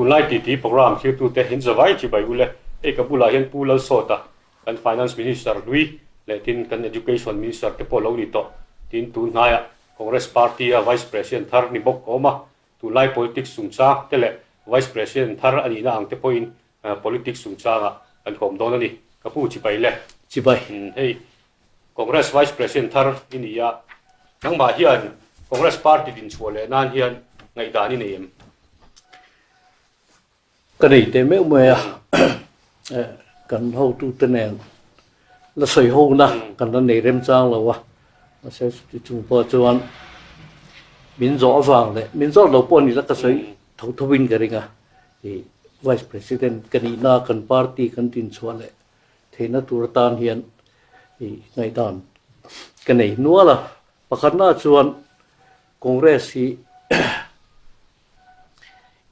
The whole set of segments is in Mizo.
Tunlai titi programme thirtute in zavai chibai ule. Hei ka bulah hian Pu Lalsawta, kan Finance Minister hlui leh tin kan Education Minister te pawh lo ni tawh. Tin, tun hnaiah Congress Party a Vice President thar ni bawk a awm a. Tunlai politics chungchang te leh Vice President thar a nihna ang te pawhin politics chungchangah kan kawm dawn a ni. Ka pu chibai le. Chibai. Hei Congress Vice President thar i ni a, nangmah hian Congress Party dinchhuah leh nan hian ngaihdan i nei em? Ka nei teh meuh mai a, kan hotute nen la sawi hona kan la nei remchang lo a, mahse chuti chung pawh chuan min zawh avang leh min zawh lo pawh ni la ka sawi tho tho in ka ring a, i Vice President ka nihna kan party kan dinchhuah leh theihna tur atan hian i ngaihdan ka nei nual a, pakhatna chuan Congress hi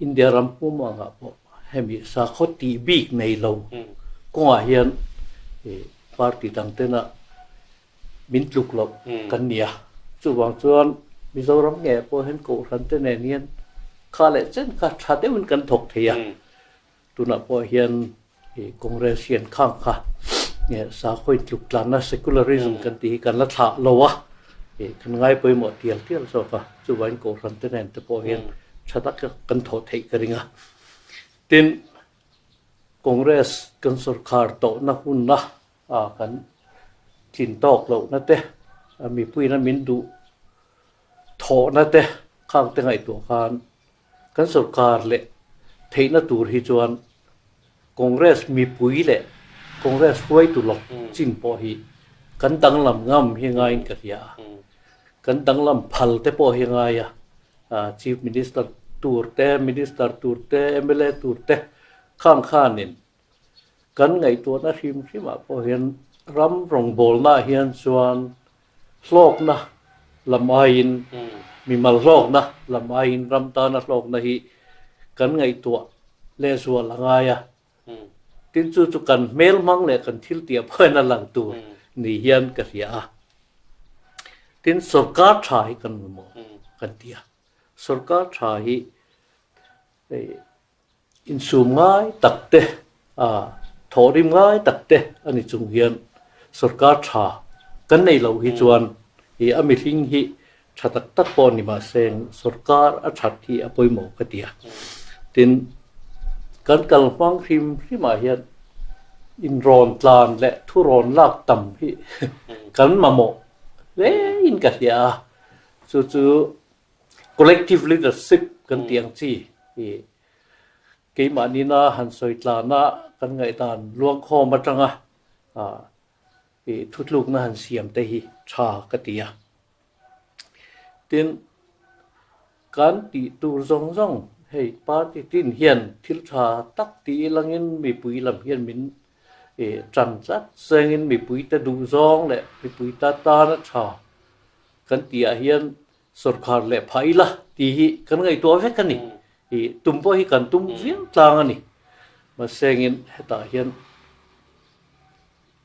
India ram pum angah pawh hemi sakhaw tih bik nei lo kawngah hian party dang tena min tluk loh kan ni a. Chuvang chuan Mizoram ngei pawh hian Kohhran te nen hian kha leh chen kha tha deuhin kan thawk thei a. Tunah pawh hian Congress hian khang kha sakhaw intluk tlanna secularism kan tih hi kan la thlah lo a, kan ngai pawimawh tial tial zawk a, chuvangin Kohhran te nen te pawh hian tha taka kan thawh theih ka ring a. Tin, Congress kan sorkar tawhna hunna kan tlin tawk lohna te, mipuiin a min duh thawhna te khang te ngaihtuah khan Kan sorkar leh theihna tur hi chuan Congress mipui leh Congress hruaitu lawk chin pawh hi kan danglam ngam hi ngaiin ka hria a. Kan danglam phal te pawh hi ngai a. Chief Minister tur te, Minister tur te, mla tur te khang khanin Kan ngaihtuahna hrim hrimah pawh hian ram rawngbawlnaah hian chuan hlawkna lam aiin, mimal hlawkna lam aiin ram tana hlawkna hi kan ngaihtuah lehzual a ngai a. Tin chu chu kan hmel hmang leh kan thil tih pawh hian a lang tur ni hian ka hria a. Tin sorkar tha hi kan mamawh kan ti a. Sorkar tha hi Insum ngai tak te, thawhrim ngai tak te a ni chung hian sorkar tha kan nei loh hi chuan i a mihring hi tha tak tak pawh ni mahse sorkar a that hi a pawimawh ka ti a. Tin, kan kal hmang hrim hrimah hian inrawn tlan leh thurawn lak tam hi kan mamawh hle in ka hria a, chu chu Collective leadership kan tih ang chi hi keimahni-na han sawi tlana kan ngaihdan luangkhawm atanga i thutlukna han siam te hi tha ka ti a. Tin, kan tih tur zawng zawng hei party tin hian thil tha tak tih ilangin mipui lam hian min i tan tlat sengin mipuite duhzawng leh mipuite tana tha kan tih ah hian Sorkar leh phah ila tih hi kan ngaihtuah vek a ni. I tum pawh hi kan tum viau tlang a ni. Mahse engin hetah hian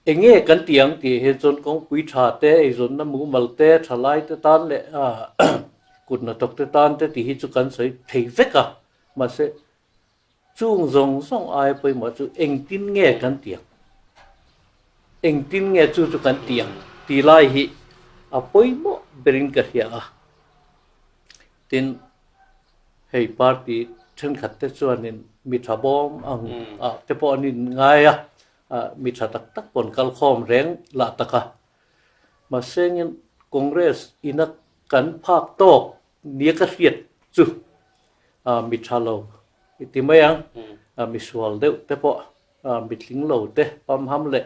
eng nge kan tih ang tih hian chuan kawngpui tha te, eizawnna mumal te, thalai te tan leh kut hnathawk te tan te tih hi chu kan sawi thei vek a. Mahse Chung zawng zawng aia pawimawh chu engtin nge kan ti ang? Engtin nge chu chu kan ti ang tih lai hi a pawimawh berin ka hria a. Tin, hei party thenkhat te chuanin mi tha bawm ang ah te pawh an inngai a, mi tha tak tak pawh an kal khawm reng lah tak a. Mahse engin Congress ina kan phak tawk nia ka hriat chu mi tha lo i ti mai ang, mi sual deuh te pawh, mi tling lo te, pamham leh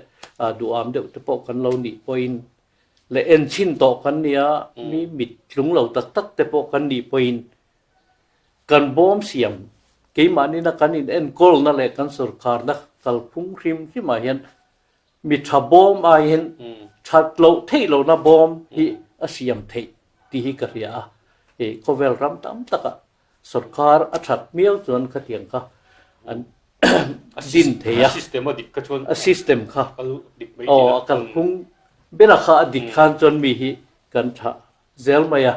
duham deuh te pawh kan lo nih pawhin leh en chhin tawh kan ni a, mi mit tlung lo tak tak te pawh kan nih pawhin kan bawm siam keimahni na kan in enkawlna leh kan sorkarna kalphung hrim hrimah hian mi tha bawm aiin that loh theih lohna bawm hi a siam theih tih hi ka hria a, i khawvel ram tam takah sorkar a that miau chuan khatiang kha an din thei a, a system kha aw a kalphung bera kha a dik khan chuan mi hi kan tha zel mai a,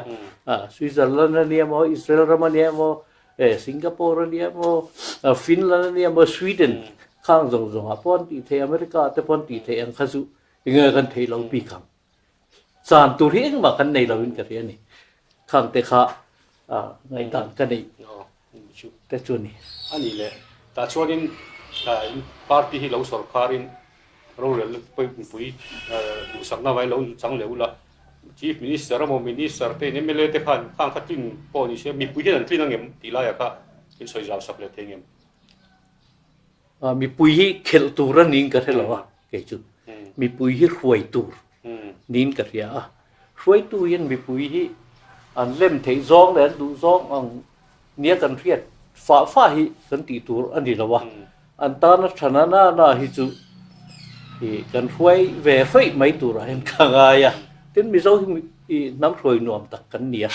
Switzerland a nia maw, Israel ram a nia maw, E Singapore a nia maw, Finland a nia maw, Sweden khang zawng zawngah pawh an tih theih, America ah te pawh an tih theih ang kha chu enge kan theih lo bik ang. Chan tur hi engmah kan nei lo in ka hria a ni. Khang te kha ngaihdan ka neih te chu a ni. A nih leh tah chuanin party hi lo sawrkharin rorelna pawimawhpui duhsakna vai lo chang leh ula, Chief Minister emaw Minister te in mla te khan khang kha tlin pawh ni se mipui hian an tlin ang em tih laiah kha in sawi zau sak leh thei ngem? Mipui hi khelh tur a niin ka hre lo a kei chu. Mipui hi hruai tur niin ka hria a. Hruaitu hian mipui hi an lem theih zawng leh an duh zawng ang nia kan hriat fah fah hi kan tih tur a ni lo a. An tana tha na na na hi chu ih kan hruai ve hruaih mai turah hian ka ngai a. Tin, Mizo hi ih hnam hruai nuam tak kan ni a.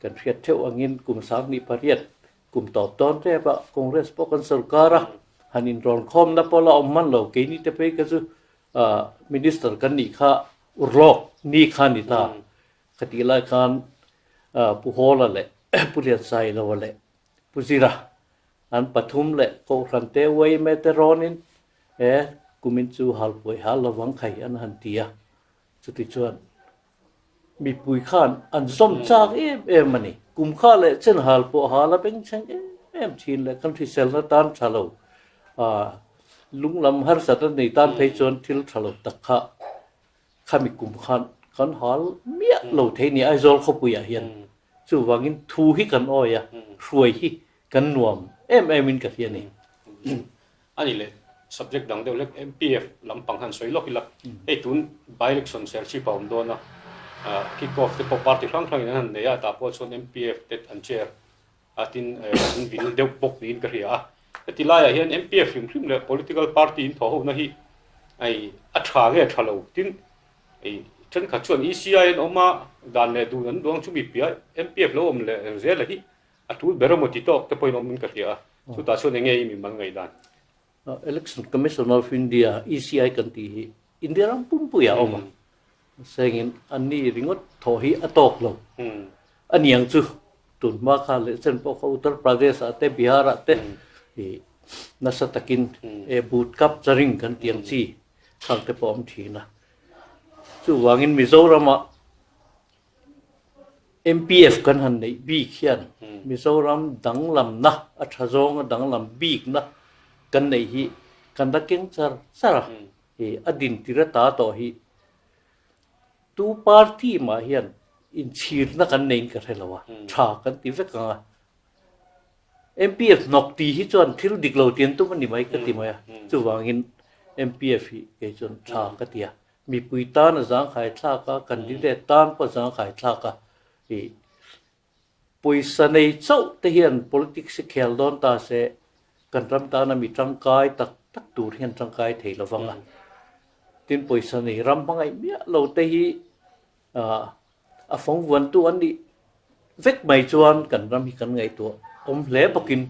Kan hriat theuh angin kum 18 Kum tawp dawn tep a, Congress pawh kan sorkar a, han inrawn khawmna pawh la awm hman lo, keini te phei kha chu Minister kan nih kha urlawk ni kha a ni ta. Ka tih lai khan Pu Hawla leh Pu Liansailova leh Pu Zira an pathum leh Kohhran te yma te rawnin he kumin chu halpuai hal lovang khai an han ti a, chutichuan Mipui khan an zawm chak em em a ni. Kum kha leh chen hal pawh hal a bengchheng em em thin leh kan hriselna tan tha lo, lunglam harsat a nei tan phei chuan thil tha lo tak kha khami kum khan kan hal miah lo thei ni Aizawl khawpuiah hian. Chuvangin thu hi kan awi a, hruai hi kan nuam em em in ka hria a ni. A ni leh, subject dang deuh hlek MPF lampang han sawi lawk ila, hei tun by-election Serchhip a awm dawn a, kick off te pawh party hrang hrangin an han nei a, tah pawh chuan MPF te an chair a tin an vil deuh bawk niin ka hria a. Heti laiah hian MPF hrim hrim leh political party in thawh hona hi hei a tha nge tha lo tin hei thenkhat chuan ECI an awm a, dan leh dun an duang chumi piah MPF lo awm leh zel a hi A tul ber emaw ti tawk te pawhin awm in ka hria a, chutah chuan enge i mimal ngaihdan? Election Commission of India, ECI kan tih hi India ram pumpui ah a awm a, sengin anni ringawt thawh hi a tawk lo a niang chu tun hma kha leh chen pawh kha Uttar Pradesh ah te Bihar ah te ih nasa takin e booth capturing kan tih ang chi khang te pawh a awm thin a, chuvangin Mizoram ah MPF kan han neih bik hian Mizoram danglamna a tha zawnga danglam bikna kan neih hi kan la keng char char a, ih a din tir ata tawh hi tu party mah hian inchhirna kan neiin ka hre lo a, tha kan ti vek ang a. MPF hnawk tih hi chuan thil dik lo tian tum a ni mai ka ti mai a, chuvangin MPF hi kei chuan tha ka ti a. Mipui tan a zangkhai thlak a, candidate tan pawh a zangkhai thlak a, ih pawisa nei chauh te hian politics hi khel dawn ta se kan ram tana mi tangkai tak tak tur hian tangkai thei lo vang a. Tin pawisa nei ram hmangaih miah lo te hi ah a fawng vuantu an nih vek mai chuan kan ram hi kan ngaihtuah awm hle bawkin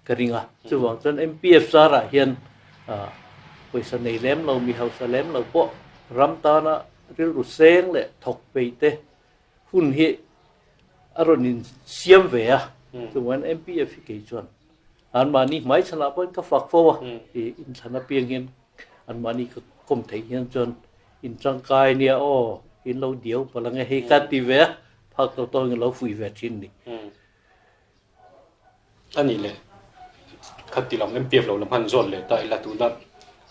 ka ring a. Chuvang chuan MPF zarah hian pawisa nei lem lo, mi hausa lem lo pawh ram tana rilru seng leh thawk peih te hun hi a rawn insiam ve a. Chuvangin MPF hi kei chuan anmahni hmaichhanah pawhin ka fak fo a, inthlan apiang hian Anmahni ka kawm theih hian chuan in tangkai nia aw, in lo diau palh ang e hei ka ti ve a, phak lo tawngin lo fuih ve thin ni. A nih leh khati lam MPF lo lam han zawt leh ta ila tuna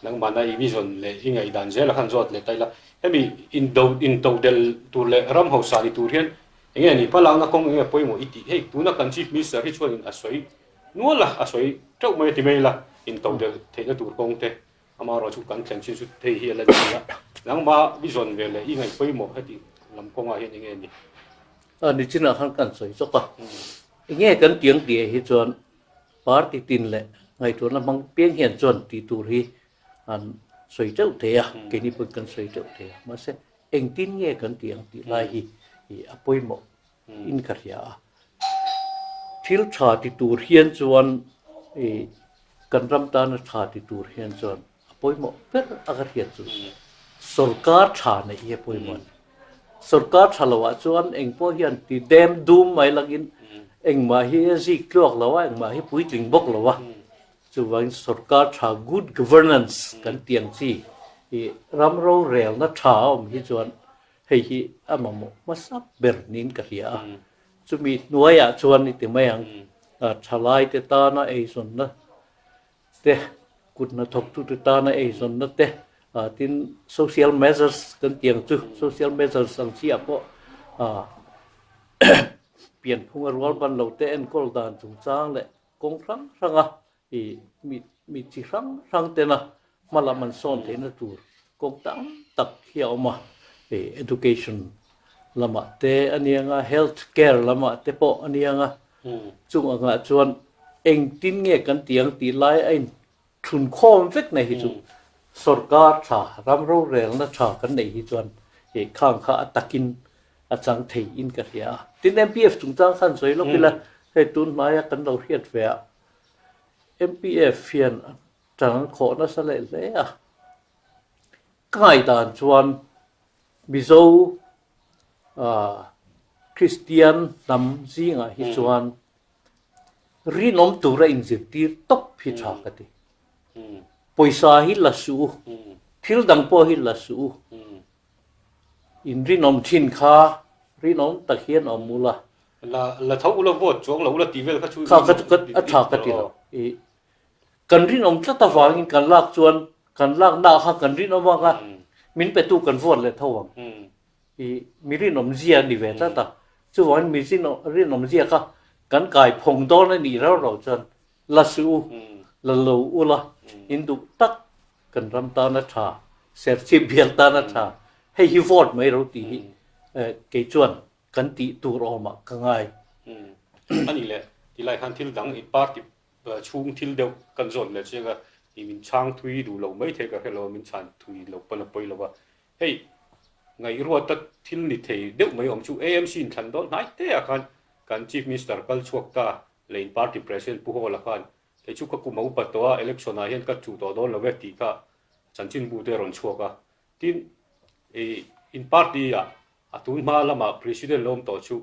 nangmahna i vision leh i ngaihdan zel a khan zawt leh ta ila hemi indo intodelh tur leh ram hausa ni tur hian enge ni hmalakna kawng enge pawimawh i tih hei tuna kan Chief Minister hi chuanin a sawi Nual a, a sawi teuh mai a ti mai la, intodelh theihna tur kawng te amaherawh chu kan thlen chin chu thei hi a la ni a, nangmah i zawn ve leh i ngaih pawimawh heti lam kawngah hian enge ni? A nichinah khan kan sawi chawk a, enge kan tiang tih ah hi chuan party tin leh ngaihtuahna hmang piang hian chuan tih tur hi an sawi teuh thei a, keini pawn kan sawi teuh thei a, mahse engtin nge kan tih ang tih lai hi a pawimawh in ka hria a. Thil tha ti tur hian chuan ih kan ram tana tha ti tur hian chuan a pawimawh ber a ka hriat chu sorkar tha neih hi a pawimawh a ni. Sorkar tha loah chuan eng pawh hian ti dem dum mai langin Engmah hi a zik tluak lo a, engmah hi puitling bawk lo a. Chuvangin sorkar tha good governance kan tih ang chi i ram rorelna tha a awm hi chuan hei hi a mamawh hmasa ber niin ka hria a. Chumi hnuaiah chuan i ti mai ang, thalaite tana eizawnna te, kut hnathawktute tana eizawnna te, tin social measures kan tih ang chu, social measures ang chiah pawh pianphunga rual ban lo te enkawl dan chungchang leh kawng hrang hranga i mi mi chi hrang hrang tena hma lam an sawn theihna tur kawng tam tak hi a awm a, i education lamah te a ni ang a, health care lamah te pawh a ni ang a, chung angah chuan engtin nge kan tih ang tih lai a inthlun khawm vek nei hi chu sorkar tha ram rorelna tha kan neih hi chuan i khang kha a takin a chang thei in ka hria a. Tin MPF chungchang khan sawi lawk ila hei tun hmaia kan lo hriat ve a MPF hian a tang khawh nasa leh hle a. Ka ngaihdan chuan Mizo Kristian hnam zingah hi chuan rinawm tura inzirtir tawp hi tha ka ti. Pawisa hi la suh u, thil dang pawh hi la suh u. In rinawm thin kha rinawm tak hian awm ula. La la tho ula vote chuang lo ula tih vel kha chu Kha kha chu ka a tha ka ti lo. I kan rinawm tlat avangin kan lak chuan kan lak na kha kan rinawm ang a, min petu kan vote leh tho ang. I mi rinawm zia a ni ve tlat a. Chuvangin mi rinawm zia kha kan kai phawng dawn a nih rau rau chuan la suh u, la lo ula, in duh tak kan ram tan a tha, Serchhip bial tan a tha, hei hi vote mai ro tih hi kei chuan kan tih tur awmah ka ngai. A nih leh, tilai khan thil dang i party chhung thil deuh kan zawn leh chiang a, i min chhang thui duh lo mai thei ka hre lo a, min chhan thui lo pawn a pawi lo a. Hei, ngaihruata thil ni thei deuh mai awm chu AMC in thlan dawn hnai te ah khan kan Chief Minister kal chhuak ta leh in party President Pu Hawla khan Kei chu ka kum a upat tawh a, election ah hian ka chuh tawh dawn lo ve tih kha chanchinbu te a rawn chhuak a. Tin, i in party ah a tun hma lamah President lo awm tawh chu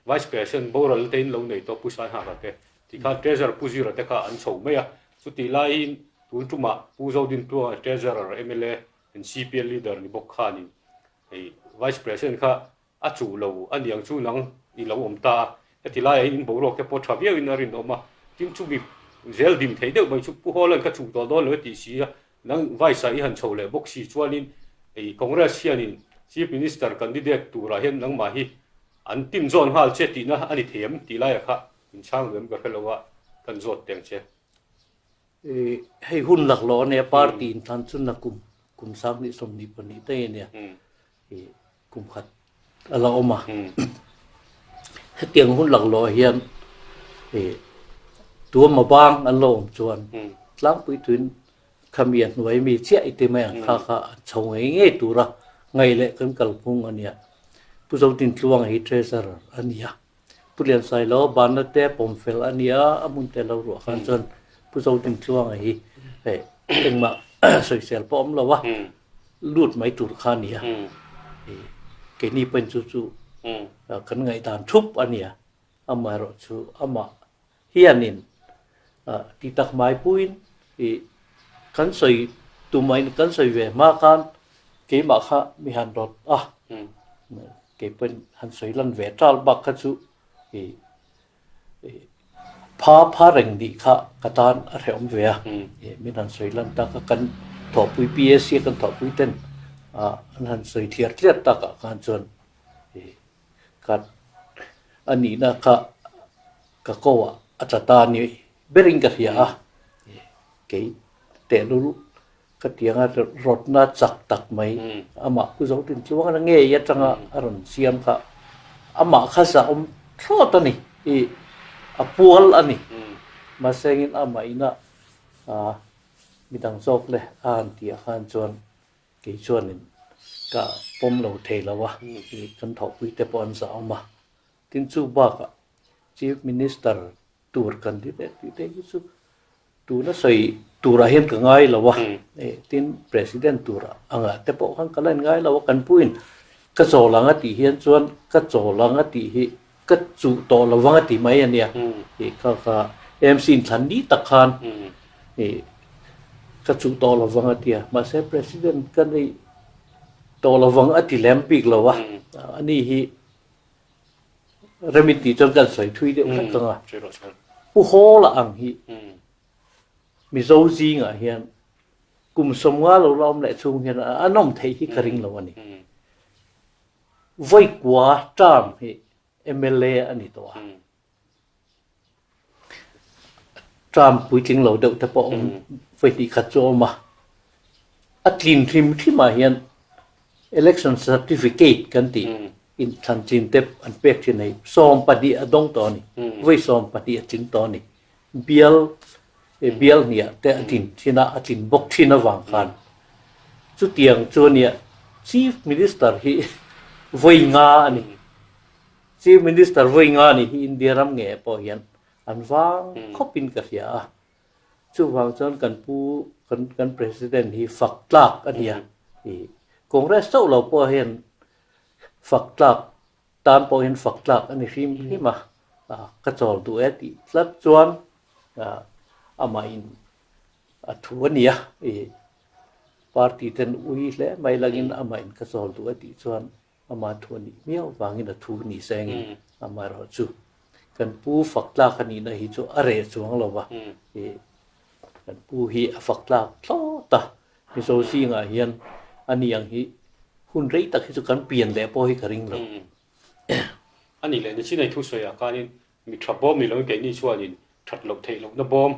Vice President boral te in lo nei tawh Pu Saihaka te tih khan Treasurer Pu Zira te kha an chho mai a. Chutih laiin tun tumah Pu Zodintuanga Treasurer mla in CPL leader ni bawk khanin hei Vice President kha A chuh lo a niang chu nang i lo awm ta a, heti laiah hian in boruak te pawh tha viauin a rinawm a, tin chu mi zel dim thei deuh mai chu Pu Hawla'n ka chuh tawh dawn lo e tih si a, nang Vice ah i han chho leh bawk si chuanin i Congress hianin Chief Minister candidate turah hian nangmah hi an tin zawn nghal che tihna a ni thei em tih laiah kha in chhang duh em ka hre lo a, kan zawt teng che. Hei hun laklawh a nia, party inthlan chu nakum kum 2022 te ania. I kum khat a la awm a. Hetiang hun laklawh ah hian i tuama bang an lo awm chuan tlangpui tuin khami a hnuai mi chiah i ti mai ang kha kha an chho ngei ngei tura ngaih leh kan kalphung a nia. Pu Zotintluanga hi treasurer a ni a. Pu Liansailo banna te pawm fel a nia a hmun te lo ruah khan chuan Pu Zodintluanga hi hei engmah sawisel pawh awm lo a lut mai tur kha a nia. Keini pawhin chu chu kan ngaihdan thup a nia. Amaherawh chu amah hianin ti tak mai puiin i kan sawi tumahin kan sawi ve hma khan keimah kha mi han rawt a. Kei pawhin han sawi lan ve tal bak kha chu i pha pha reng nih kha ka tan a hrehawm ve a. Min han sawi lan tak a, kan thawhpui PAC a kan thawhpui ten an han sawi thliar thliar takah khan chuan i ka a nihna kha ka ko ah a tla ta ni berin ka hria a. Kei tehlul Khatianga rawtna chak tak mai amah Pu Zotintluanga la ngei atanga a rawn siam kha amah kha zahawm thlawt a ni i a pual a ni. Mahsengin amah ina midang zawk le a han tih ah khan chuan kei chuanin ka pawm lo thei lo a, i kan thawhpui te pawh an zahawm a. Tin chu bakah Chief Minister tur kan ti leh tih te hi chu tuna sawi turah hian ka ngai lo a, tin President turah angah te pawh khan ka la in ngai lo a, kan puin ka chawl ang a tih hian chuan ka chawl ang a tih hi ka chuh tawh lo vang a ti mai a nia. Ih kha kha AMC inthlan ni tak khan ih ka chuh tawh lo vang a ti a. Mahse President ka neih tawh lo vang a ti lem bik lo a. Ani hi rem in tih chuan kan sawi thui deuh hlek ang a. Pu Hawla ang hi Mizo zingah hian kum sawmnga lo la awm leh chhung hian an awm theih hi ka ring lo a ni. Vawi kua term hi mla a ni tawh a. Term puitling lo deuh te pawh awm vawi hnih khat chu a awm a. A tlin hrim hrimah hian election certificate kan tih inthlan chin te an pek thin a hi 12 a dawng tawh a ni. Vawi 12 a tling tawh a ni. Bial bial hniah te a tlin thin a, a tlin bawk thin avang khan chutiang chu a nia Chief Minister hi vawi nga a ni. Chief Minister vawi nga a nih hi India ram nge pawh hian an vang khawpin ka hria a. Chuvang chuan kan pu kan kan President hi fak tlak a nia. Congress chauh lo pawh hian fak tlak Tan pawhin fak tlak a ni hrim hrim a, ka chawl duh e tih tlat chuan amahin a thu a nia, i party ten ui hle mai langin amahin ka chawl duh e tih chuan ama thu a nih miau vangin a thu ni sengin amaherawhchu kan pu fak tlak a nihna hi chu a reh chuang lo va, i kan pu hi a fak tlak thlawt a. Mizo zingah hian a ni ang hi hun rei tak hi chu kan pian leh pawh hi ka ring lo. A nih leh nichin ei thusawiah khanin mi tha bawm ni loin keini chuanin that loh theih lohna bawm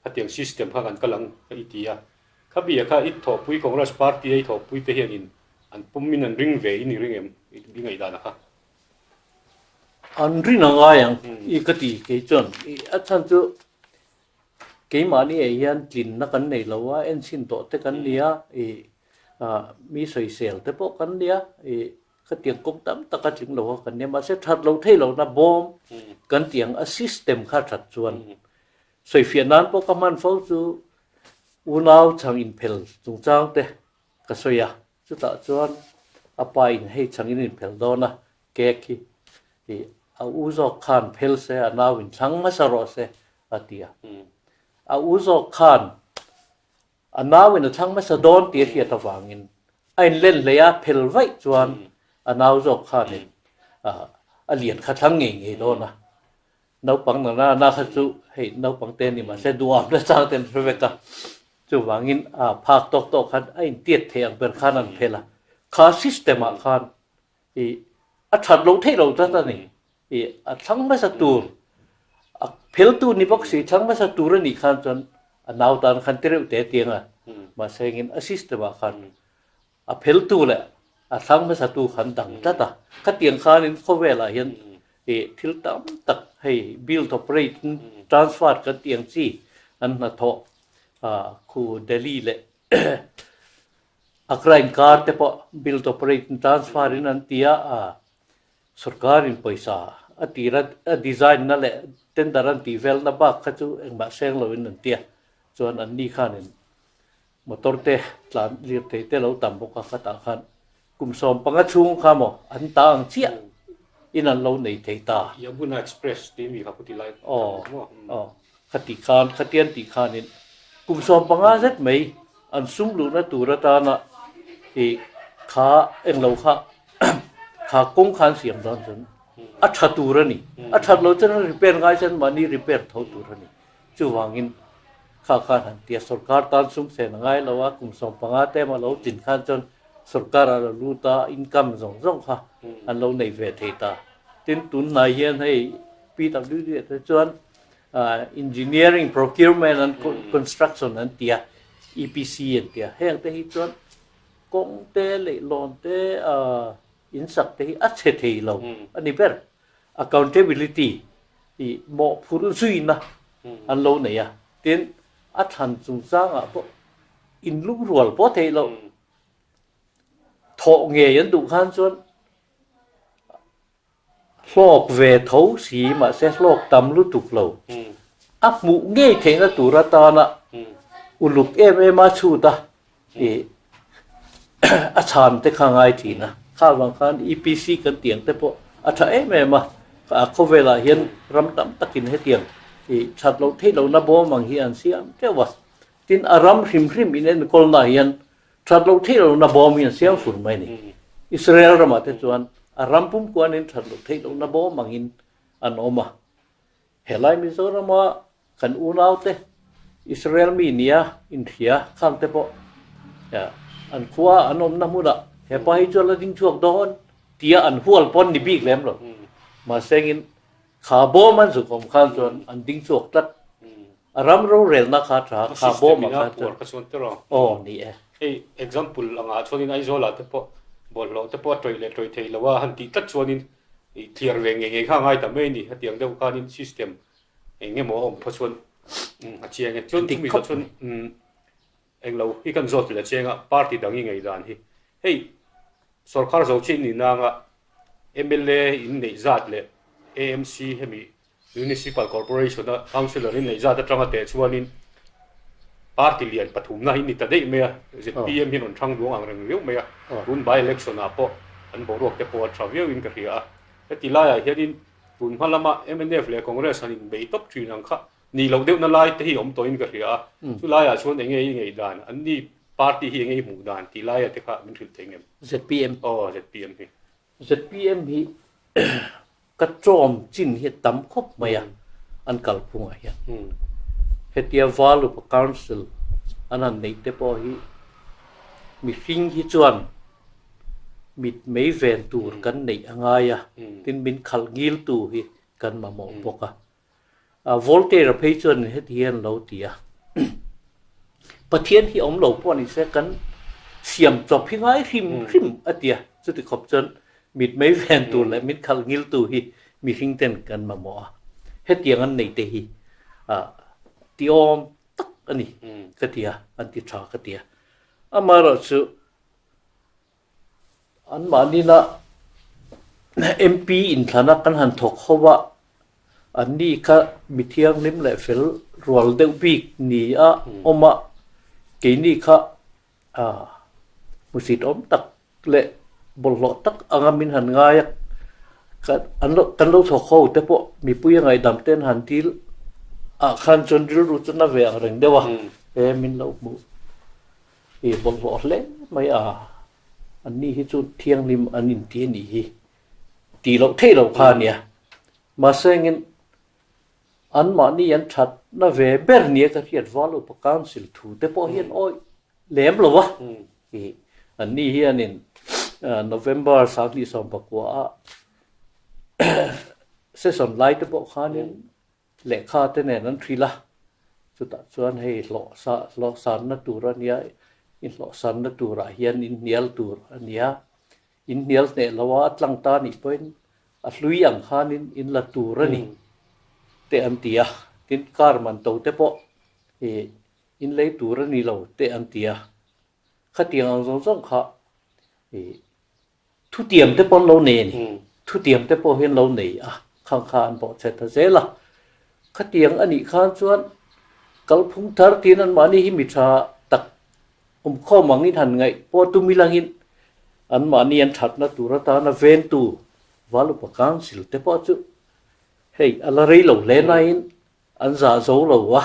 hetiang system kha kan kal ang ka i ti a. Kha bia kha i thawhpui Congress party a i thawhpui te hianin an pum in an ring ve in i ring em i ngaihdan a kha? An rin a ngai ang i ka ti kei chuan a chhan chu Keimahni ah hian tlinna kan nei lo a, enchhin tawh te kan ni a, ih mi sawisel te pawh kan ni a, ih khatiang kawng tam tak a tling lo a kan ni a, mahse that lo thei lohna bawm kan tih ang a system kha that chuan sawifiah nan pawh ka hman fo chu unau chhang inphel chungchang te ka sawi a, chutah chuan a pa in hei chhang in inphel dawn a, cake hi ih a u zawk khan phel se a nau in thlang hmasa rawh se a ti a. A u zawk khan a nau in a thlang hmasa dawn tih a hriat avangin a inlen hlei a, phel vaih chuan a nau zawk khanin a lian kha thlang ngei ngei dawn a. Naupang nana na kha chu hei naupang te ni mahse duham na chang ten hre vek a. Chuvangin a phak tawk tawk khan a intiat thei ang ber khan an phel a. Kha system ah khan I a that loh theih loh tlat a ni. I a thlang hmasa tur, a pheltu ni bawk si, thlang hmasa tur a nih khan chuan a nau tan khan ti reuh te tiang a. Mahse engin a system ah khan a pheltu leh a thlang hmasa tu khan dang tlat a. Khatiang khanin khawvelah hian i thil tam tak hei build operate in transfer kan tih ang chi an hnathawh khu Delhi leh Accra inkar te pawh build operate in transfer in an ti a, sorkar in pawisa a tir a, a design na leh tender an tih vel na bak kha chu engmah seng lo in an ti a, chuan an ni khan in motor te tlan lirthei te lo tam bawk a khatah khan kum 15 chhung kha maw an ta ang chiah in an lo nei thei ta. Yamuna Express tih mi kha ku ti lai Aw aw khati khan khatian tih khanin kum 15 zet mai an sum luhna tur atana ih kha englo kha kha kawng khan siam dawn chuan a tha tur a ni. A that loh chuan repair ngai chuan mahni repair tho tur a ni. Chuvangin kha khan han tia sorkar tan sum sen a ngai lo a, kum 15 te emaw lo tlin khan chuan sorkar a lo lut a, income zawng zawng kha an lo nei ve thei ta. Tin, tunhnai hian hei PWD ah te chuan engineering, procurement and construction an ti a, EPC an ti a, heng te hi chuan kawng te, leihlawn te, insak te hi a chhe thei lo a ni ber. Accountability tih mawhphurh zuina an lo nei a, tin a thlan chungchangah pawh inlungrual pawh theih loh thawh ngei an duh khan chuan hlawk ve tho si mahse hlawk tam lutuk lo a hmuh ngei theihna tur atana uluk em em a chhut a ih a chhan te kha ngai thin a, kha vang khan EPC kan tiang te pawh a tha em em a. Khawvelah hian ram tam takin hetiang i that loh theih lohna bawm ang hi an siam teuh a. Tin, a ram hrim hrim in enkawlnaah hian that loh theih lohna bawm hi an siam fur mai a ni. Israel ramah te chuan a ram pum kuanin that loh theih lohna bawm angin an awm a. Helai Mizorama kan unaute Israel mi nia inhria khang te pawh an khua an awmna hmunah hepa hi chuan la ding chhuak dawn tia an hual pawn ni bik lem lo. Mahsengin kha bawm an zuk awm khan chuan an ding chhuak tlat. A ram rorelna kha tha kha bawmah khan chuan aw ni e. Hei example angah chuanin Aizawlah te pawh bawlhhlawh te pawh a tawih leh tawih thei lo a han tih tlat chuanin I clear ve ngei ngei kha a ngai ta mai a ni. Hetiang deuh khanin system eng emaw a awm phaw chuan a chiang e. Chuan chumi zawh chuan englo hi kan zawt leh a chiang a, party dang i ngei dan hi. Hei sorkar zo chin ni nanga mla in neih zat leh AMC hemi Municipal Corporation a Councillor in neih zat atanga teh chuanin party lian pathumna hi ni ta daih mai a, zpm hian rawn thang duang ang reng viau mai a, tun by election ah pawh an boruak te pawh a tha viau in ka hria a, heti laiah hianin tun hma lama mnf leh Congress han inbei tawp thin ang kha nih loh deuhna lai te hi awm tawhin ka hria a, chu laiah chuan enge i ngaih dan, an ni party hi enge i hmuh dan tih laia te kha min hrilh thei ngem? Zpm. Aw zpm hi. Zpm hi Ka tlawm chin hi a tam khawp mai a, an kalphungah hian. Hetia Valupa Council an han neih te pawh hi mihring hi chuan mit mei ven tur kan neih a ngai a, tin min khalh ngil tu hi kan mamawh bawk a. Voltaire-a phei chuan heti hian lo ti a, Pathian hi awm lo pawh ni se kan siam chawp hi ngai hrim hrim a ti a, chuti khawp chuan mit mei ven tur leh min khalh ngil tu hi mihring ten kan mamawh a, hetiang an nei te hi ti awm tak a ni ka ti a, an ti tha ka ti a. Amaherawhchu Anmahnina MP inthlana kan han thawk ho a, anni kha mi thianghlim leh fel rual deuh bik ni a awm a, keini kha hmusit awm tak leh bawlhhlawh tak anga min han ngai a, kan lo thawk ho te pawh mipui a ngaihdam te an han dil ah khan chuan rilru chu na ve ang reng deuh a, he min lo hmuh. I bawlhhlawh hle mai a, anni hi chu thianghlim an inti a nih hi tih loh theih loh kha a nia. Mahse engin anmahni an thatna ve ber nia ka hriat val upa council thu te pawh hian awih lem lo a. I anni hianin November 2019 a session lai te pawh khanin Lehkha te nen an hrilh a, chutah chuan hei hlawh sa hlawh sanna tur a nia, i hlawh sanna turah hian in hnial tur a nia, in hnial hneh lo a, a tlang ta nih pawhin a hlui ang khanin in la tur a ni te an ti a, tin car man to te pawh ih in lei tur a ni lo te an ti a, khatiang ang zawng zawng kha ih Thutiam te pawh an lo nei a ni. Thutiam te pawh hi an lo nei a, khang kha an bawh chhe ta zel a. Khatiang a nih khan chuan kalphung thar tiin anmahni hi mi tha tak awmkhawm angin han ngaih pawh tum ilangin anmahni an thatna tur atana ventu Valupa Council te pawh chu hei a la rei lo hle nain An zah zo lo a,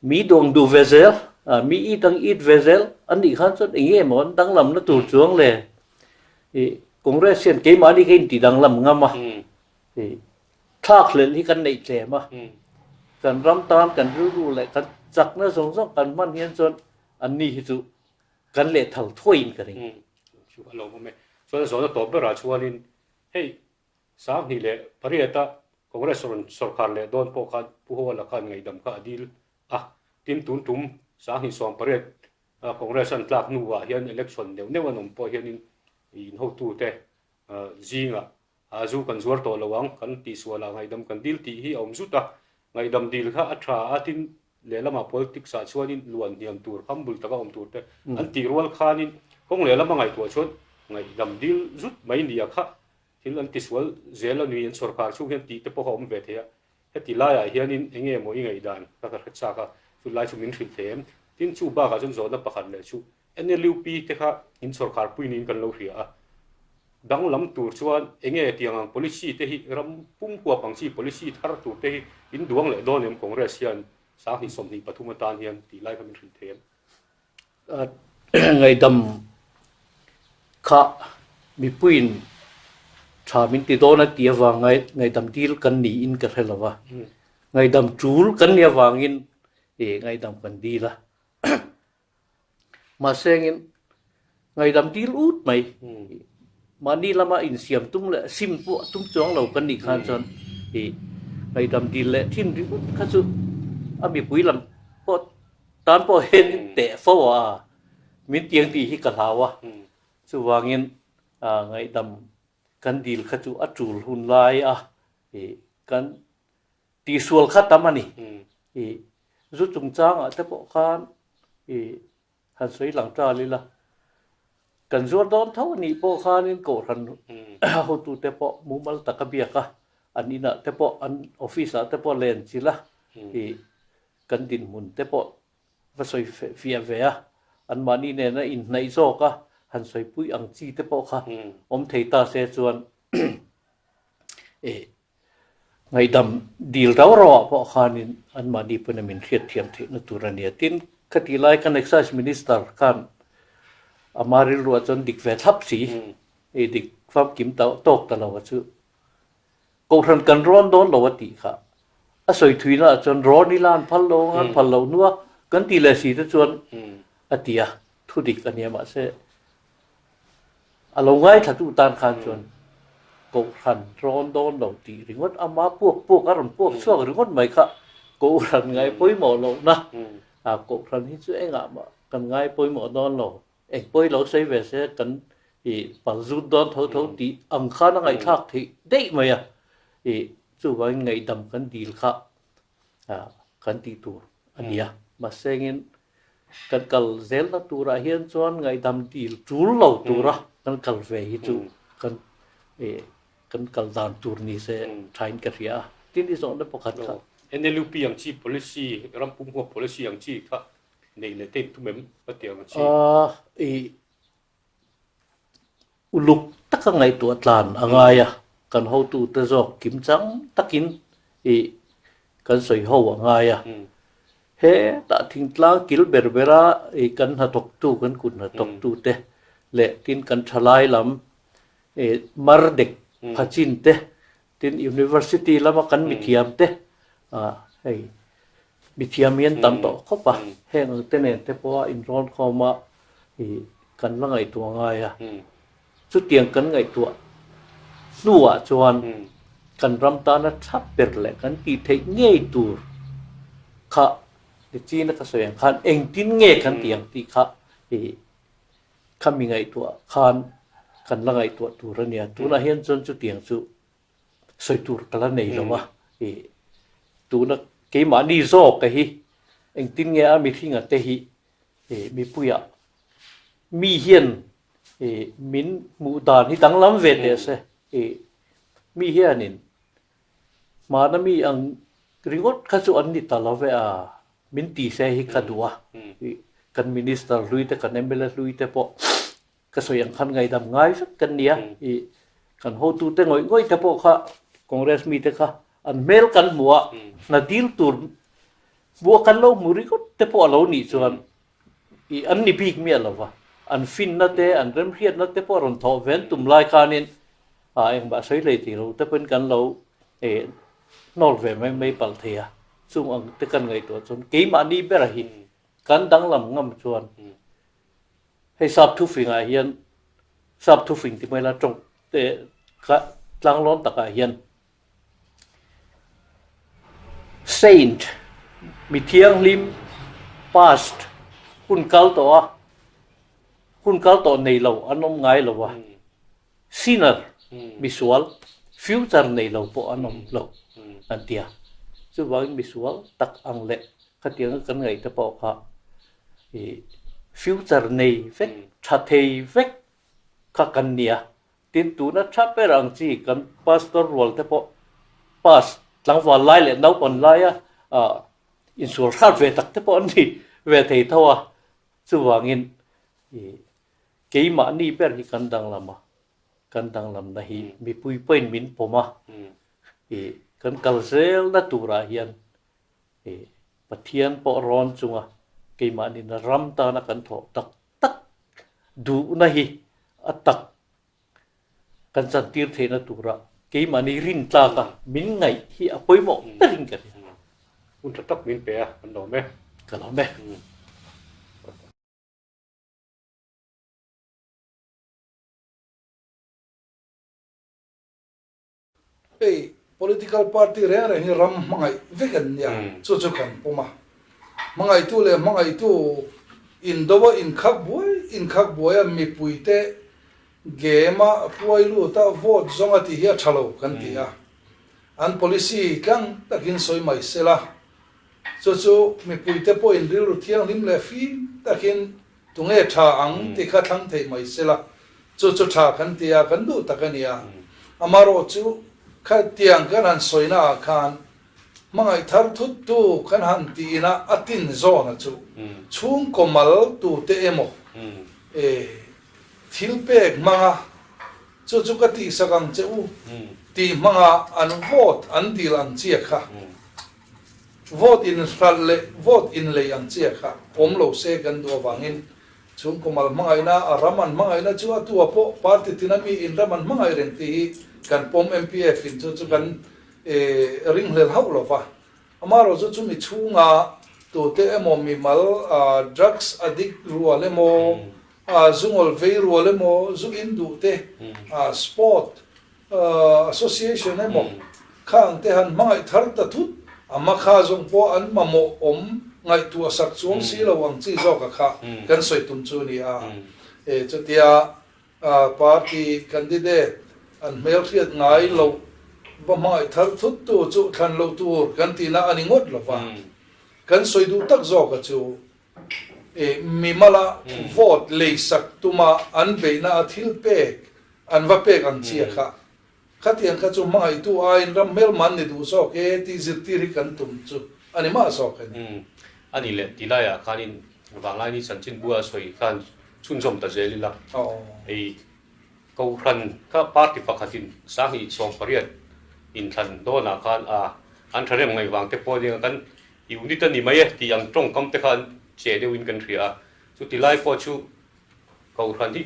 mi duang duh ve zel, mi it ang it ve zel an nih khan chuan eng nge maw an danglamna tur chuang le? I Congress hian keimahni kha inti danglam ngam a, i thlak hlelh hi kan neih tlem a, kan ram tan kan rilru leh kan chakna zawng zawng kan hman hian chuan anni hi chu kan lehthal thuaiin ka ring. Chu a lo awm e. Chuan a zawhna tawp berah chuanin hei 2008-a Congress rawn sawrkar leh dawn pawh khan Pu Hawla khan ngaihdam kha a dil a, tin tun tum 2018 a Congress an tlak hnuah hian election neuh neuh an awm pawh hianin inhotute zingah zu kan zuar tawh lo ang kan tihsualah ngaihdam kan dil tih hi a awm zut a, ngaihdam dil kha a tha a, tin lehlamah politics ah chuanin luan hniam tur, humble taka awm tur te an tih rual khanin kawng lehlama ngaihtuah chuan ngaihdam dil zut mai nia kha Thil an tisual zel a nui an sawrkar chhung hian tih te pawh a awm ve thei a, heti laiah hianin eng nge maw i ngaihdan ka ka hre chak a, chu lai chu min hrilh thei em? Tin, chu bakah chuan zawhna pakhat leh chu NLUP te kha in sawrkar pui niin kan lo hria a, Danglam tur chuan enge tiang ang policy te hi ram pum huap ang chi policy thar tur te hi in duang leh dawn em Congress hian 2023 atan hian tih lai kha min hrilh thei em? Ngaihdam kha mipuiin tha min ti dawn a tih avang ngaihdam dil kan niin ka hre lo va, ngaihdam tul kan nih avangin ngaihdam kan dil a. Mahse engin ngaihdam dil ut mai mahni lama insiam tum leh sim pawh tum chuang lo kan nih khan chuan ih ngaihdam dil leh thin ringawt kha chu a mipui lam pawh tan pawh hian teh fo a min tiang tih hi ka hlau a chuvangin ngaihdam kan dil kha chu a tul hun lai a ih kan Tihsual kha tam a ni. I zu chungchangah te pawh khan i han sawi lang tal ila, kan zuar dawn tho a nih pawh khanin kohhran hotute pawh mumal taka biak a, an inah te pawh an office ah te pawh len chilh a, i kan dinhmun te pawh va sawi fiah ve a, anmahni nena inhnaih zawk a han sawipui ang chi te pawh kha awm thei ta se chuan i Ngaihdam dil rau rau ah pawh khanin anmahni pawn a min hriatthiam theihna tur a nia. Tin, khatih lai khan Excise Minister khan ama rilruah chuan dik ve thlap si, hei dik famkim tawk ta lo a chu Kohhran kan rawn dawn lo a tih kha a sawi thuina ah chuan rawn ila an phal lo ang, an phal loh hnua kan tih leh si te chuan a ti a, thu dik a nia mahse A lo ngaithlatu tan khan chuan Kohhran rawn dawn lo tih ringawt ama puak puak a rawn puak chhuak ringawt mai kha Kohhran ngai pawimawh lohna a Kohhran hi chu engah mah kan ngai pawimawh dawn lo, eng pawi lo sawi ve se kan ih pal zut dawn tho tho tih ang khan a ngaihthlak theih daih mai a, ih chuvangin ngaihdam kan dil kha kan tih tur a ni a, mahsengin kan kal zelna turah hian chuan ngaihdam dil tul lo tura kan kal ve hi chu kan kan kal dan tur ni se thain ka hria a, tin i zawhna pakhat kha. NLUP ang chi policy, ram pumhua policy ang chi kha nei leh te in tum em ka ti ang chi. I Uluk taka ngaihtuah tlan a ngai a, kan hotute zawk kimchang takin ih kan sawi ho a ngai a. Hetah thingtlang kil ber bera ih kan hnathawktu, kan kut hnathawktute leh tin kan thalai lam ih mar dek phachin te, tin university lama kan mithiam te ah hei Mithiam hi an tam tawh khawp a, heng ang te nen te pawha inrawn khawm a ih kan la ngaihtuah ngai a. Chutiang kan ngaihtuah hnuah chuan kan ram tana tha ber leh kan tih theih ngei tur kha China ka sawi ang khan engtin nge kan tih ang tih kha ih khami ngaihtuah khan kan la ngaihtuah tur a nia. Tunah hian chuan chutiang chu sawi tur ka la nei lo a, ih tuna keimahni zawk te hi engtin nge a mihringa te hi ih mipuiah mi hian ih min hmuh dan hi danglam ve teh se ih mi hianin hmana mi ang ringawt kha chu an ni ta lo ve a min ti se hi ka duh a ih kan minister hlui te kan mla hlui te pawh Ka sawi ang khan ngaihdam ngai vek kan nia i kan hotute ngawih ngawih te pawh kha Congress mite kha an hmel kan hmu a, hna dil tur hmuh a kan lo hmu ringawt te pawh a lo nih chuan i an ni bik miah lo va, an finna te an remhriatna te pawh a rawn thawh ven tum lai khanin a engmah sawi hlei thei lo te pawhin kan lo hnawl ve mai mai palh thei a, chung ang te kan ngaihtuah chuan keimahni bera hi kan danglam ngam chuan Hei sap thufingah hian sap thufing ti mai la tawng te kha tlanglawn takah hian saint mi thianghlim past hun kal tawh a hun kal tawh nei lo an awm ngai lo a sinner misual future nei lo pawh an awm lo an ti a chuvangin misual tak ang leh khatianga kan ngaih te pawh kha ih future nei vek tha thei vek kha kan nia tin tuna tha ber ang chi kan pastor rual te pawh pass tlangval lai leh naupang laia ah insual hrat ve tak te pawh an ni ve thei tho a chuvangin ih keimahni ber hi kan danglam a. Kan danglamna hi mipui pawhin min pawm a, ih kan kal zelna turah hian ih Pathian pawh rawn chunga keimahnin ram tana kan thawh tak tak duhna hi a tak kan chantir theihna tura keimahni rintlaka min ngaih hi a pawimawh berin ka hria. Hun tha tak min pe a, kan lawm e. Ka lawm e. Hei political party reng reng hi ram hmangaih vek an nia, chu chu kan pawm a. Hmangaihtu leh hmangaihtu indo a inkhak buai inkhak buai a mipuite game a hruai lut a vote zawng a tih hi a tha lo kan ti a. An policy tlang takin sawi mai sela, chu chu mipuite pawhin rilru thianghlim leh fim takin Tunge tha ang tih kha thlang theih mai sela, chu chu tha kan ti a, kan duh tak a nia. Amarawh chu khatiang kan han sawina ah khan hmangaih thar thut tu kan han tiin a, a tin zawn a chu chhungkaw mal tute emaw e thil pek hmanga chu chu ka tihsak ang che u tih hmanga an vote an dil ang chia kha. Vote in hralh leh vote in lei ang chiah kha awm lo se kan duh avangin chhungkaw mal hmangaihna, a ram an hmangaihna chu a tua pawh party tina mi in ram an hmangaih reng tih hi kan pawm MPF in chu chu kan ringhlel hauh lo va. Amaherawhchu chu mi chhunga tute emaw mimal drugs addict rual emaw, zungawl vei rual emaw, zu in duh te, sport Association emaw khang te han hmangaih thar ta thut a makha zawng pawh an mamawh awm ngaihtuah sak chuang si lo ang chi zawka kha kan sawi tum chu a ni a. E chutia party candidate an hmelhriat ngai loh va hmangaih thar thut tu chu thlan loh tur kan tihna a ni ngawt lo va. Kan sawi duh tak zawka chu e mimala vote leisak tuma an beihna a thil pek An va pek ang chia kha. Khatiang kha chu hmangaihtu aiin ram hmelma an ni duh zawk e tih zirtir hi kan tum chu a ni mah zawk a ni. A ni leh ti laiah khanin Vanglaini chanchinbua sawi khan chhunzawm ta zel ila. Hei Kohhran kha party pakhatin Sanghnih 18 inthlan dawnah khan a an tha rem ngaih vang te pawh nia kan unit a ni mai e tih ang tawngkam te kha an che deuhin kan hria a. Chuti lai pawh chu Kohhran hi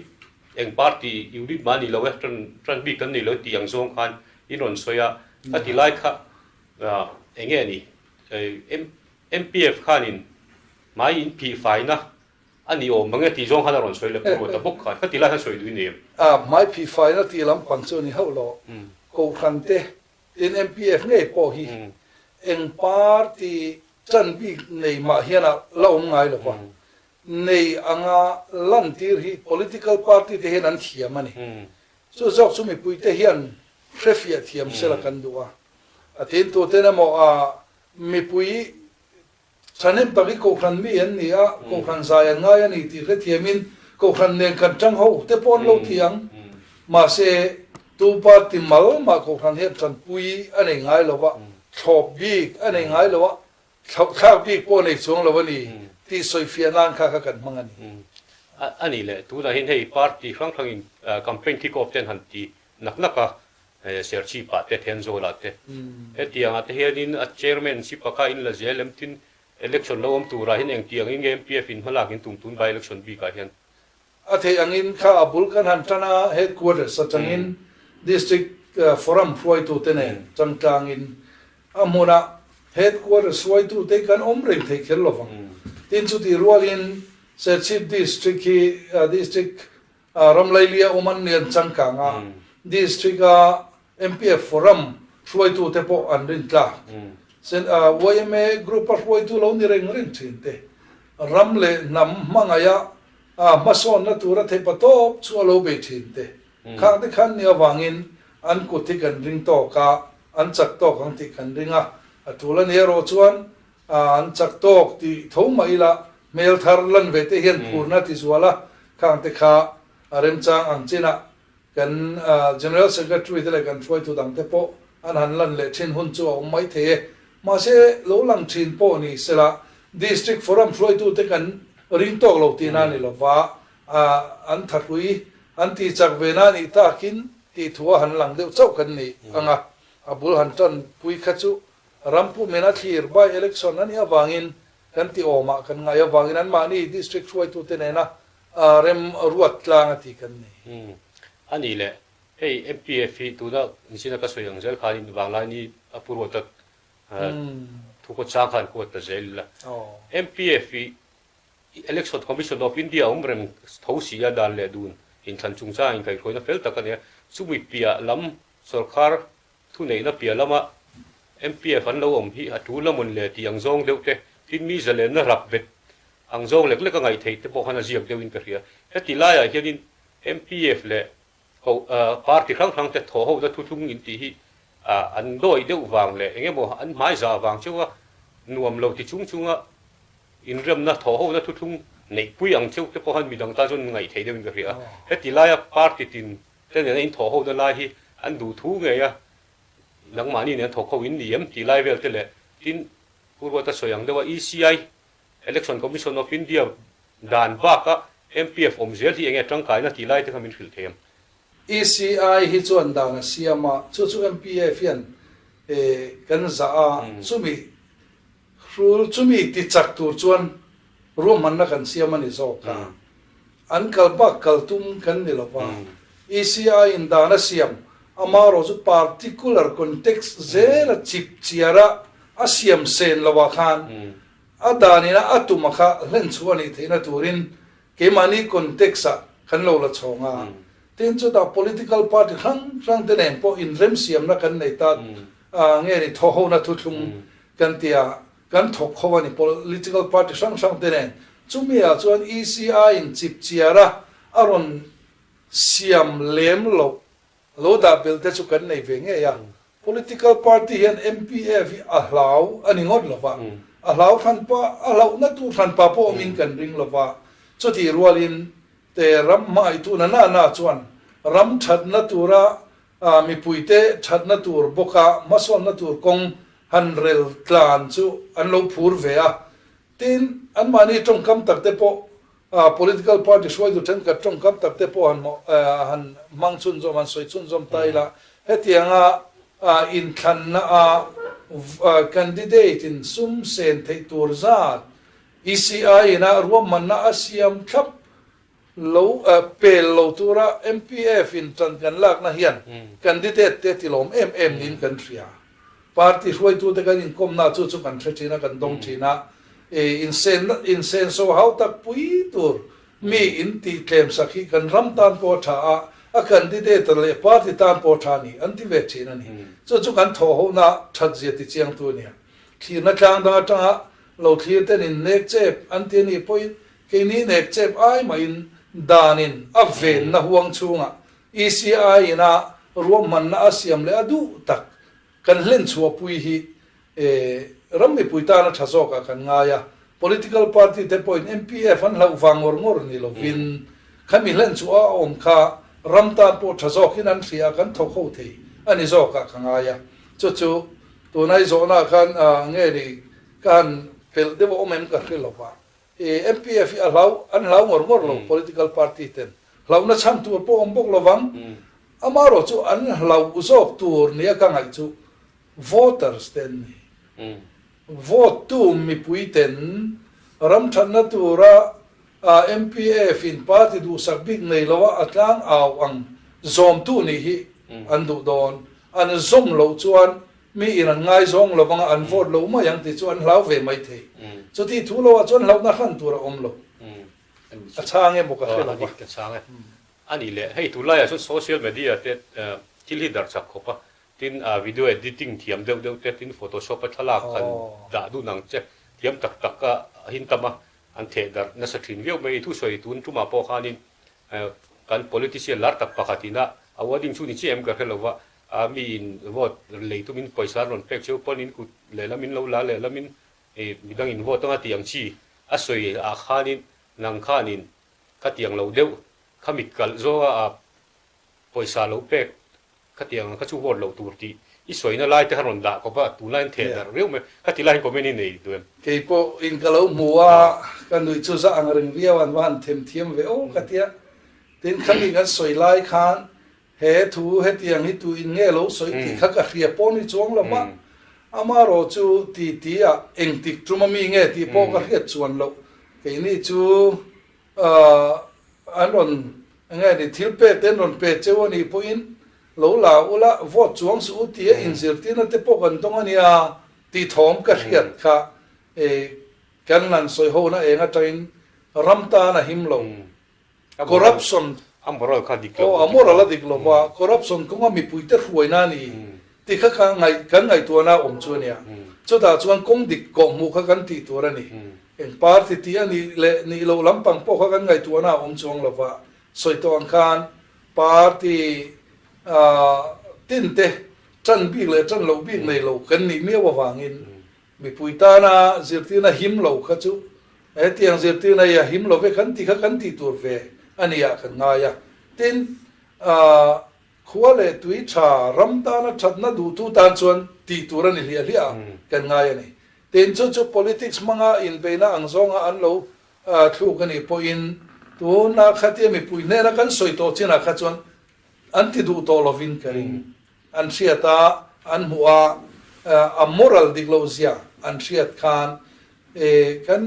eng party unit mah a ni lo e, tan tan bik kan nei lo e tih ang zawng khan in rawn sawi a, ka ti lai kha eng nge ni MPF khanin hmai in phih faina a ni awm mang e tih zawng khan a rawn sawi leh pawh ta bawk khan ka ti lai khan sawi duh i nei em? Hmai phih faina tih lampang chu a ni hauh lo, Kohhran te tin MPF ngei pawh hi eng party tan bik nei mah hian a la awm ngai lo va, Nei anga lantir hi political party te hian an thiam a ni. Chu zawk chu mipuite hian hrefiah thiam sela kan duh a. A tintuten emaw a mipui thahnem tak hi Kohhran mi an ni a, Kohhran zai an ngai a ni tih hrethiamin Kohhran nen kan tang ho te pawh an lo ti ang. Mahse, tu party mal mah Kohhran hian tanpui a nei ngai lo va, thlawp bik a nei ngai lo a, Thlauhthlak bik pawh nei chuang lo a ni tih sawifiah nan kha kha kan hmang a ni. A nih leh, tunah hian hei party hrang hrangin campaign kick off te an han ti nak nak a, Serchhip-ah te, Thenzawl-ah te. Hetiangah te hianin a chairmanship a kha in la zel em tin election lo awm turah hian engtiangin nge MPF in hmalak in tum tun by election bikah hian? A theih angin kha a bul kan han tan a, headquarters atangin District Forum hruaitute nen changtlangin a hmunah headquarters hruaitute kan awm reng thei kher lo vang. Tin, chutih rualin Serchhip District hi District Ramlailia awm an lian changkang a, District-a MPF Forum hruaitute pawh an rintlak. Yma Group-a hruaitu lo ni reng reng thin te, ram leh hnam hmangaiha hmasawnna tura theihpa tawp chu a lo bei thin te. Khang te khan ni avangin an kut hi kan ring tawk a, an chak tawk ang tih kan ring a. A tul a ni erawh chuan an chak tawk tih tho mah ila hmel thar lan ve te hian phurna ti zual a, khang te kha a remchang ang chinah Kan General Secretary te leh kan hruaitu dang te pawh an han lan leh thin hun chu a awm mai thei e. Mahse, lo lang thin pawh ni sela, District Forum hruaitu te kan ring tawk lo tihna a ni lova, an thahrui an tihchak ve na nih takin. tih thu a han lang deuh chauh kan ni ang a, a bul han tan pui kha chu ram pumin a thlir by election a nih avangin kan ti awmah kan ngai avangin anmahni district hruaitute nena rem ruat tlang a ti kan ni. A nih leh, hei MPF hi tuna nichina ka sawi ang zel khanin Vanglaini a pu ruata thu kawt chang khan kuat ta zel ila. MPF hi Election Commission of India awm reng tho si a dan leh dun inthlan chungchang inkaihhruaina fel tak a ni a. Chumi piah lam sorkar thuneihna piah lama MPF an lo awm hi a tul a mawn le tih ang zawng deuh te, tin mi zalenna rap bet ang zawng lek lek a ngaih theih te pawh khan a ziak deuhin ka hria. Heti laiah hianin MPF leh Ho party hrang hrang te thaw ho na thuthlung in tih hi an dawi deuh vang leh eng emaw an hmai zah vang cheu a nuam lo ti chung chunga inremna thaw ho na thuthlung neih pui ang cheu te pawh han midang tan chuan ngaih theih deuh in ka hria a. Heti laia party tin te nena in thaw ho na lai hi an duh thu ngei a, nangmahni nen thawk ho in ni em tih lai vel te leh tin Pu Ruata sawi ang deuh a ECI Election Commission of India dan baka MPF awm zel hi enge tangkaina tih lai te kha min hrilh thei ang. ECI hi chuan dan a siam a, chu chu MPF hian kan zah a, chumi hrul chumi ti chak tur chuan ruahmanna kan siam a ni zawk a, an kal bak kal tum kan ni lo va. ECI in dan a siam amarawh chu particular context zela chip chiara a siam sen lo ah khan A danina a tuma kha hlen chhuah a nih theihna turin keimahni context-ah kan lo la chhawng a. Tin, chutah political party hrang hrang te nen pawh inremsiamna kan nei ta nge ni thawhhona thuthlung kan ti a, kan thawk ho a ni political party hrang hrang te nen. Chumi ah chuan ECI-in chipchiara a rawn siam lem loh Lo dah belh te chu kan nei ve ngei a, political party hian MPF hi a hlau a ni ngawt lo va, a hlau hranpa, a hlauhna tur hranpa pawh awmin kan ring lo va, chutih rualin te ram hmaitu na na na chuan ram thatna tura mipuite thatna tur bawka hmasawnna tur kawng han rel tlan chu an lo phur ve a, Tin, anmahni tawngkam tak te pawh political party hruaitu thenkhat tawngkam tak te pawh han han hmang chhunzawm, han sawi chhunzawm ta ila, hetianga inthlanna a candidate in sum sen theih tur zat ECI in a ruahmanna a siam thlap Lo pel lo tura MPF in tan kan lakna hian candidate te tilawm em em niin kan hria. Party hruaitute kan inkawmna chu chu kan hre thin a, kan dawng thin a. Insenso hau tak pui tur mi in tih tlem sak hi kan ram tan pawh a tha a, a candidate leh party tan pawh a tha a ni an ti ve thin a ni. Chu chu kan thawhhona that zia tichiangtu a nia. Thlirna tlang dang atanga lo thlir ten in nek chep an ti a nih pawhin Keini nek chep ai mahin danin a venna huang chhungah ECI in a ruahmanna a siam leh a duh tak kan hlen chhuahpui hi ram mipui tana tha zawkah kan ngai a. Political party te pawhin MPF an hlauh vang ngawr ngawr ni lovin khami hlen chhuah a awm kha ram tan pawh tha zawkin an hria a, kan thawk ho thei a ni zawkah ka ngai a. Chu chu tunai zawhnaah khan nge ni ka han pelh deuh a awm em ka hre lova. MPF hi a hlau, an hlau ngawr ngawr lo political party ten. Hlauhna chhan tur pawh awm bawk lovang. Amaherawh chu an hlauh zawk tur nia ka ngaih chu voters te an ni. Vote tu mipui ten ram thatna tura MPF in party duhsak bik nei loa a tlang au ang zawmtu nih hi an duh dawn. An zawm loh chuan Mi in an ngaizawng lo vanga an vote lo mai ang tih chu an hlau ve mai thei. Chuti thu lo ah chuan hlauhna hran tur a awm lo. A chhang emaw ka hre lo va. A chhang e. A nih leh hei tunlaiah chuan social media te thil hi darh chak khawp a, tin video editing thiam deuh deuh te, tin photoshop a thlalak han dah dun ang che thiam tak tak a hin tam a, an theh darh nasa thin viau mai. I thusawi tun tumah pawh khanin kan politician lar tak pakhat ina a wedding chu ni chiah em ka hre lo va, A mi in vote lei tumin pawisa an rawn pek cheu pawn in kut lehlam in lo la lehlam in midang in vote anga tiang chi a sawi ah khanin nang khanin kha tiang lo deuh kha mit kalh zawnga a pawisa lo pek kha tiang ang kha chu vote loh tur tih i sawina lai te kha rawn dah kawp a tunlai in theh darh riau mai kha ti laiin comment i nei duh em? Kei pawh in ka lo hmu a, ka nuih chu za ang reng viau an va han them thiam ve aw ka tia. Tin khami kan sawi lai khan. He thu hetiang hi tu in nge lo sawi tih kha ka hria pawh ni chuang lo va, amarawh chu titi ah engtik tum a mi nge tih pawh ka hriat chuan loh. Keini chu an rawn nge ni thil pek te an rawn pe cheu a nih pawhin lo la ula vote chuang suh u tia inzirtirna te pawh kan dawng a nia tih thawm ka hriat kha kan han sawi hona eng atangin ram tan a him lo. Corruption A moral kha dik lo. Aw, a moral a dik lo va, corruption kawnga mipuite hruaina a ni tih kha kha ngaih kan ngaihtuahna a awm chu a nia. Chutah chuan kawng dik kawhhmuh kha kan tih tur a ni. Eng party tih a nih leh nih loh lampang pawh kha kan ngaihtuahna a awm chuang lo va. Sawi tawh ang khan party tin te tan bik leh tan loh bik nei lo kan nih miau avangin Mipui tana zirtirna him lo kha chu hetiang zirtirna hi a him lo ve kan tih kha kan tih tur ve a ni ah kan ngai a. Tin, khua leh tui tha ram tana thatna duhtu tan chuan tih tur a ni hliah hliah ah kan ngai a ni. Tin, chu chu politics hmanga inbeihna ang zawnga an lo thluk a nih pawhin tuna khatia mipui hnena kan sawi tawh chinah kha chuan an ti duh tawh lovin ka ring. An hriat a, an hmuh a, a moral dik loh zia an hriat khan kan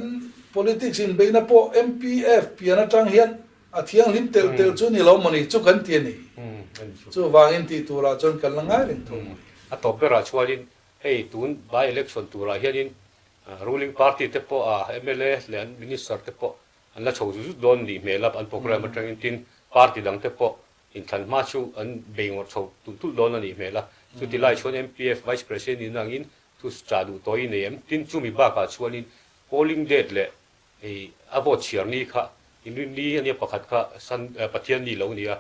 politics inbeihna pawh MPF pian atang hian a thianghlim telh telh chu ni lo mawni chu kan ti a ni. Chuvangin tih turah chuan kan la ngai reng tho mai. A tawp berah chuanin hei tun by election turah hianin ruling party te pawh a mla leh an minister te pawh an la chho zut zut dawn nih hmel a, an programme atangin tin party dang te pawh Inthlan hma chu an bei ngawrh chho tulh tulh dawn a nih hmel a, chuti lai chuan MPF Vice President nihna angin thu chah duh tawi nei em? Tin, chumi bakah chuanin polling date leh hei a vote chhiar ni kha inrinni a nia pakhat kha Sun Pathian ni lo nia,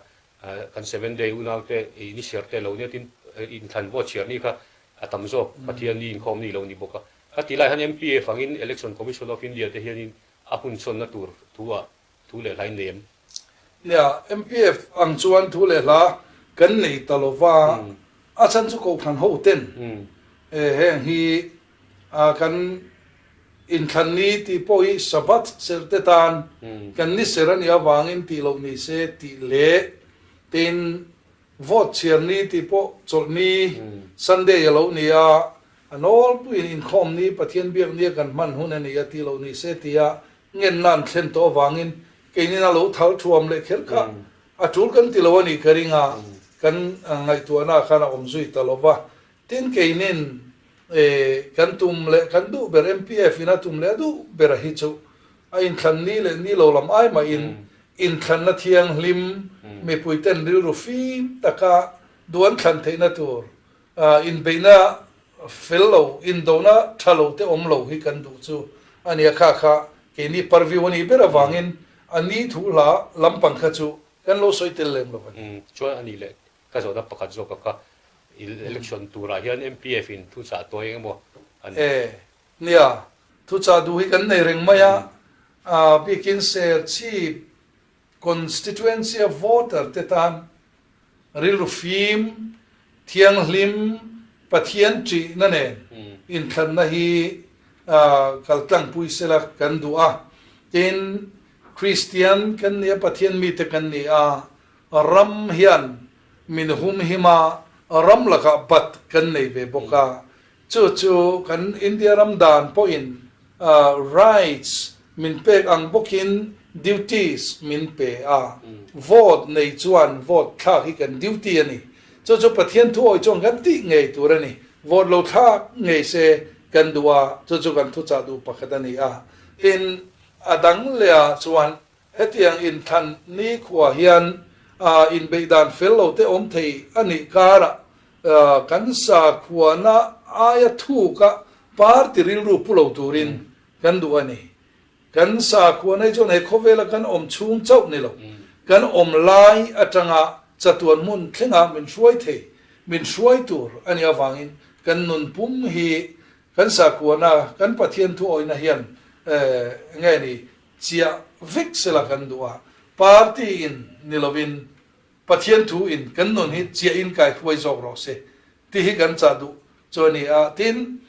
kan Seven Day unaute ni chhiar te lo nia, tin inthlan vote chhiar ni kha a tam zawk Pathian ni inkhawm ni lo ni bawk a. Kha ti lai hian MPF angin Election Commission of India te hianin a hun chhawnna tur thu ah thu leh hla in nei em? Nia, MPF ang chuan thu leh hla kan nei ta lo va, a chhan chu Kohhran ho ten heng hi kan inthlan ni tih pawh hi Sabbath serh te tan kan ni serh a nih avangin tih loh ni se tih leh tin vote chhiar ni tih pawh chawlh ni Sunday a lo ni a, a nawlpuiin inkhawm ni Pathian biak nia kan hman hun a ni a tih loh ni se tia Ngenna an thlen tawh avangin keinin a lo thal thuam leh kher kha a tul kan ti lo a nih ka ring a, kan ngaihtuahna ah khan a awm zui ta lo va. Tin, keinin kan tum leh kan duh ber MPF in a tum leh a duh ber a hi chu a inthlan ni leh ni lo lam ai mahin inthlanna thianghlim mipuiten rilru fim taka duh an thlan theihna tur Inbeihna fel lo, indona tha lo te awm lo hi kan duh chu a nia kha kha keini purview a nih ber avangin a ni thu hla lampang kha chu kan lo sawi tel lem lo a ni. Chuan a nih leh ka zawhna pakhat zawk a kha election turah hian MPF in thu chah tawi eng emaw an. E, nia, thu chah duh hi kan nei reng mai a, a bikin Serchhip Constituency a voter te tan rilru fim, thianghlim, Pathian ṭihna nen inthlanna hi kaltlangpui sela kan duh a. Tin, Kristian kan ni a, Pathian mite kan ni a, ram hian min humhim a, ram lakah bat kan nei ve bawk a. Chu chu kan India ram dan pawhin rights min pek ang bawkin duties min pe a, vote nei chuan vote thlak hi kan duty a ni. Chu chu Pathian thuawi chuan kan tih ngei tur a ni. Vote lo thlak ngei se kan duh a, chu chu kan thuchah duh pakhat a ni a. Tin, a dang lehah chuan hetiang inthlan nikhua hian inbeih dan fel lo te awm thei a nih karah Kan sakhuana aia thuka party rilru pu lo turin kan duh a ni. Kan sakhuana hi chuan he khawvela kan awm chhung chauh ni lo, kan awm lai atanga chatuan hmun thlenga min hruai thei, min hruai tur a nih avangin kan nun pum hi kan sakhuana, kan Pathian thuawina hian nge ni chiah vek sela kan duh a, party in ni lovin Pathian thu in kan nun hi chiah in kai hruai zawk rawh se tih hi kan chah duh chu a ni a. Tin,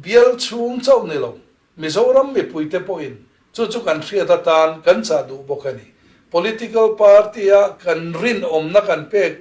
bial chhung chauh ni lo, Mizoram mipuite pawhin chu chu kan hriat atan kan chah duh bawk a ni. Political party a kan rinawmna kan pek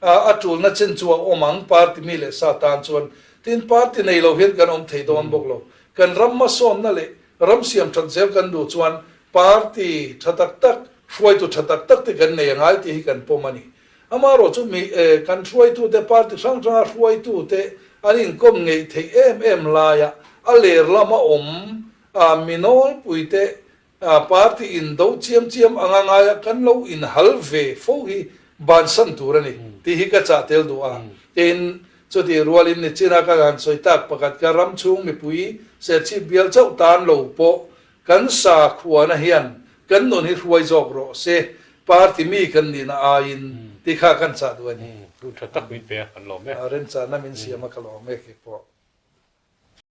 a tulna chen chu a awm ang party mi leh sa tan chuan. Tin, party nei lo hian kan awm thei dawn bawk lo. Kan ram hmasawnna leh ram siam that zel kan duh chuan party tha tak tak, hruaitu tha tak tak te kan nei a ngai tih hi kan pawm a ni. Amaherawh chu mi kan hruaitute party hrang hranga hruaitute an inkawm ngeih theih em em laia a ler lama awm mi nawlpuite party indo chiam chiam anga ngaia kan lo inhal ve fo hi bansan tur a ni tih hi ka chah tel duh a. Tin, chutih rualin nichina ka han sawi tak pakhat kha ram chhung mipui Serchhip bial chauh tan lo pawh Kan sakhuana hian kan nun hi hruai zawk rawh se, party mi kan nihna aiin ti kha kan chah duh a ni. Hun tha tak min pe a, kan lawm e. Remchahna min siam a, ka lawm e keipawh.